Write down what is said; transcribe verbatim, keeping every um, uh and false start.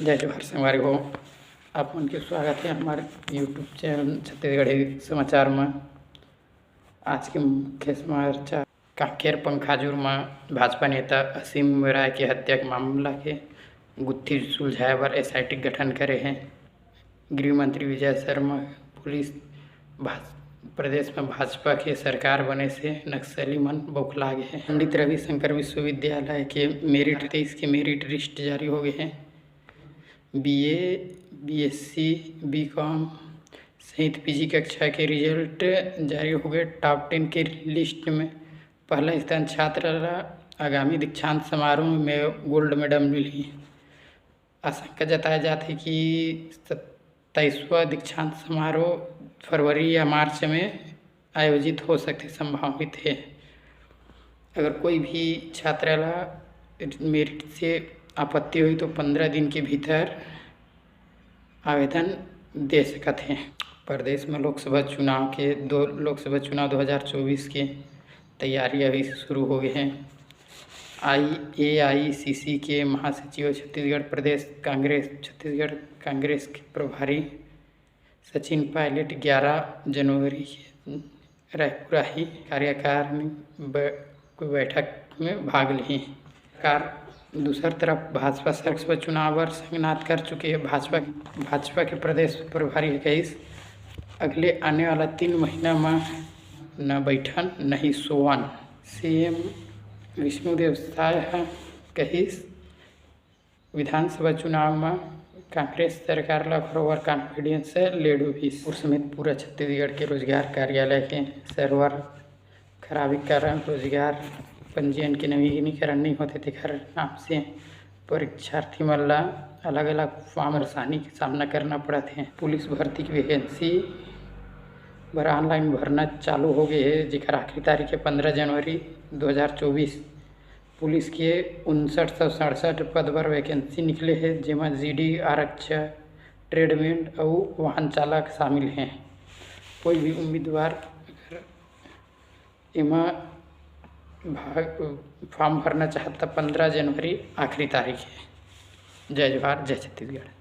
जय जोहार संगवारी हो, आप मन के स्वागत हे हमर YouTube चैनल छत्तीसगढ़ी समाचार म। आज के मुख्य समाचार। कांकेर पंखाजूर म भाजपा नेता असीम उरांव के हत्या के मामला के गुत्थी सुलझाए बर SIT गठन करे हे। गृह मंत्री विजय शर्मा पुलिस भाज-, प्रदेश म भाजपा के सरकार बने से नक्सली मन बौखला गे हे। पंडित रविशंकर विश्वविद्यालय के मेरिट, तेईस के मेरिट लिस्ट जारी हो गे हे। BA, BSc, B.Com सहित PG कक्षा के रिजल्ट जारी हो गे। टॉप टेन के लिस्ट में पहला स्थान छात्र ला आगामी दीक्षांत समारोह में गोल्ड मेडल मिलही। आशंका जताए जात हे कि सत्ताईसवाँ दीक्षांत समारोह फरवरी या मार्च में आयोजित हो सकथे, संभावित हे। अगर कोई भी छात्र ला मेरिट से आपत्ति होही तो पंद्रह दिन के भीतर आवेदन दे सकत हे। प्रदेश में लोकसभा चुनाव के दो, लोकसभा चुनाव दो हज़ार चौबीस के तैयारी अभी से शुरू हो गे हे। आई, AICC के महासचिव छत्तीसगढ़ प्रदेश कांग्रेस, छत्तीसगढ़ कांग्रेस के प्रभारी सचिन पायलट ग्यारह जनवरी के रायपुर आही, कार्यकारिणी ब-, बैठक में भाग लिही। कार-, दूसर तरफ भाजपा सरकार चुनाव बर संगनाथ कर चुके हे। भाजपा, भाजपा के प्रदेश प्रभारी हे कहिस, अगले आने वाला तीन महीना म न बैठन, नहीं सोवन। CM विष्णुदेव साय ह कहिस, विधानसभा चुनाव म कांग्रेस सरकार ल घरो ओवर कॉन्फिडेंस ले डूबिस। और समेत पूरा छत्तीसगढ़ के रोजगार कार्यालय के server खराबी के कारण रोजगार पंजीयन के नवीनीकरण नइ होथे, तेखर नाम से परीक्षार्थी मन ल अलग-अलग फॉर्म परेशानी के सामना करना पड़त हे। पुलिस भर्ती के वैकेंसी बर ऑनलाइन भरना चालू हो गे हे, जेकर आखिरी तारीख हे पंद्रह जनवरी दो हज़ार चौबीस। पुलिस के उनसठ सौ सड़सठ पद बर वैकेंसी निकले हे, जेमा GD, आरक्षक, ट्रेडमेन अउ वाहन चालक शामिल हे। कोई भी उम्मीदवार अगर एमा भाग, फॉर्म भरना चाहत त पंद्रह जनवरी आखिरी तारीख हे। जय जोहार, जय छत्तीसगढ़।